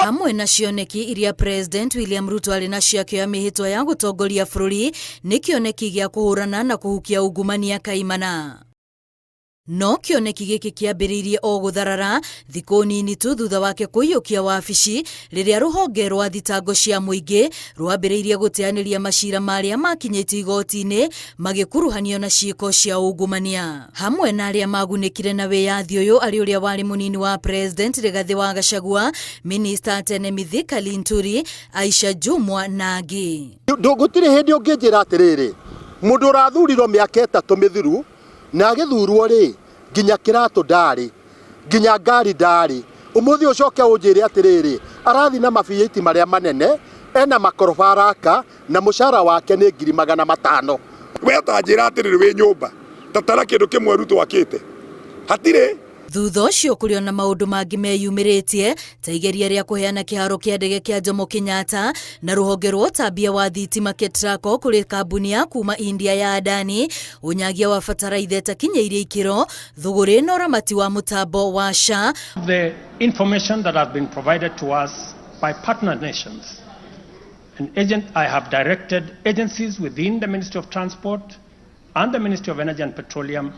Hamwe na cioneki iria President William Ruto arĩ nacio akĩoya mĩhĩtwa ya gũtongoria bũrũri nĩ kĩoneki gĩa kũhũrana na kũhukia ungumania kaimana. No kĩoneki gĩkĩ kĩambĩrĩirie o gũtharara thikũ nini tu thutha wake kũiyũkia wabici rĩrĩa rũhonge rwa thitango cia mũingĩ rwambĩrĩirie gũteanĩria macira ma arĩa makinyĩtio igoti-inĩ magĩkuruhanio na ciĩko cia ungumania. Hamwe na arĩa magunĩkire na wĩyathi ũyũ arĩ ũrĩa warĩ mũnini wa President Rigathĩ wa Gachagua, Minista tene Mithika Linturi, Aisha Jumwa na angĩ. Gũtirĩ hĩndĩ ũngĩnjĩra atĩrĩrĩ, mũndũ ũrathurirwo mĩaka ĩtatũ mĩthiru na agĩthurwo rĩ, nginya kĩratũ ndarĩ, nginya ngari ndarĩ, ũmũthĩ ũcoke ũnjĩre atĩrĩrĩ, arathiĩ na mabiĩti marĩa manene, ena makoroba araka, na mũcara wake nĩ 500,000. We ũtanjĩra atĩrĩrĩ wĩ nyũmba ta tara kĩndũ kĩmwe Ruto akĩte hatirĩ. Thutha ũcio kũrĩ ona maũndũ mangĩ meyumĩrĩtie ta igeria rĩa kũheana kĩharo kĩa ndege kĩa Jomo Kenyatta na rũhonge rwa ũtambia wa thitima KETRACO kũrĩ kambuni ya kuma India ya Adani, ũnyagia wa bataraitha ĩtakinyĩirie ikĩro, thũgũrĩ na ũramati wa mũtambo wa SHA. The information that has been provided to us by partner nations and agent, I have directed agencies within the Ministry of Transport and the Ministry of Energy and Petroleum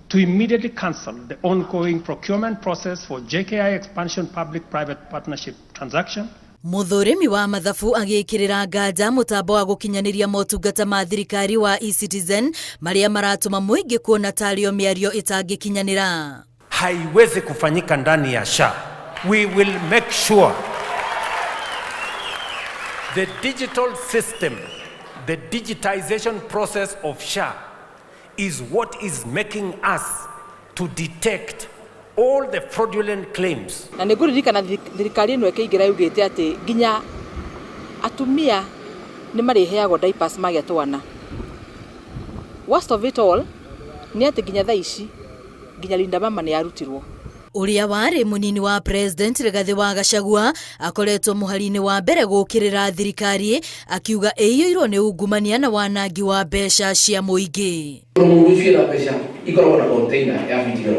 to immediately cancel the ongoing procurement process for JKI expansion public-private partnership transaction. Mũthũrimi wa mathabu agĩkĩrĩra nganja mũtambo wa gũkinyanĩria motungata ma thirikari wa eCitizen marĩa maratũma mũingĩ kuona tarĩo mĩario ĩtangĩkinyanĩra. Haiwezi kufanyika ndani ya SHA. We will make sure the digital system, the digitization process of SHA is what is making us to detect all the fraudulent claims. Na nĩ ngũririkana thirikari ĩno ĩkĩingĩra yugĩte atĩ nginya atumia nĩ marĩheagwo diapers magĩa twana. Worst of it all nĩ atĩ nginya thaa ici nginya Linda Mama nĩ yarutirwo. Ũrĩa warĩ mũnini wa President Rigathĩ wa Gachagua akoretwo mũhari-inĩ wa mbere gũũkĩrĩra thirikari akiuga ĩiyũirwo nĩ ungumania na wanangi wa mbeca cia mũingĩ. Mũndũ ũcio ena mbeca ikoragwo na container ya fiti 40.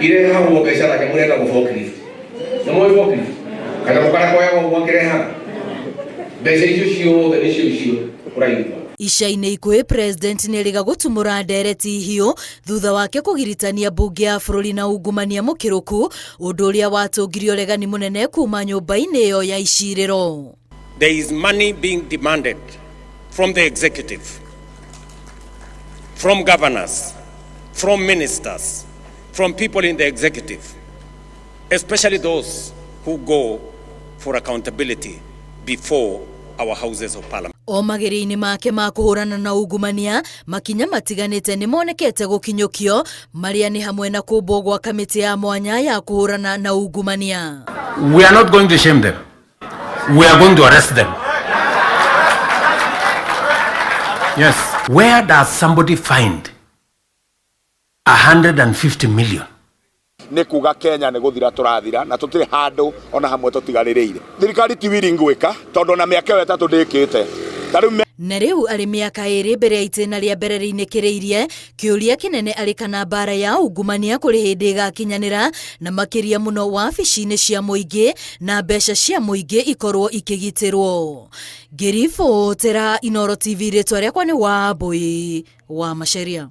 Irehagwo mbeca na kĩmwe ĩtagwo forklift. Nĩ mũĩ forklift? Kanyamũ karĩa koyagwo ũguo akĩrehaga. Mbeca icio ciothe nĩcio icio ũraigua. Ica-inĩ ikuhĩ President nĩerĩga gũtumũra ndereti hiũ thutha wake kũgiritania mbunge ya bũrũri na ungumania mũkĩrũku, ũndũ ũrĩa watũngirie ũregani mũnene kuma nyũmba-inĩ ĩyo ya icirĩro. There is money being demanded from the executive, from governors, from ministers, from people in the executive, especially those who go for accountability before our houses of parliament. O magerio-inĩ make ma kũhũrana na ungumania, makinya matiganĩte nĩ monekete gũkinyũkio, marĩa nĩ hamwe na kũmbwo gwa kamĩtĩ ya mwanya ya kũhũrana na ungumania. We are not going to shame them. We are going to arrest them. Yes. Where does somebody find 150 million? Nĩ kuga Kenya nĩ gũthira tũrathira na tũtirĩ handũ ona hamwe tũtigarĩrĩire. Thirikari ti willing gwĩka tondũ ona mĩaka ĩyo ĩtatũ ndĩkĩte. Ta rĩu Na rĩu arĩ mĩaka ĩrĩ mbere ya itĩna rĩa mbere rĩinĩkĩrĩirie, kĩũria kĩnene arĩ kana mbara ya ungumania kũrĩ hĩndĩ ĩgakinyanĩra na makĩria mũno wabici-inĩ cia mũingĩ na mbeca cia mũingĩ ikorwo ikĩgitĩrwo. Ngĩribotera Inooro TV rĩtwa rĩakwa nĩ Wambũi wa Macharia.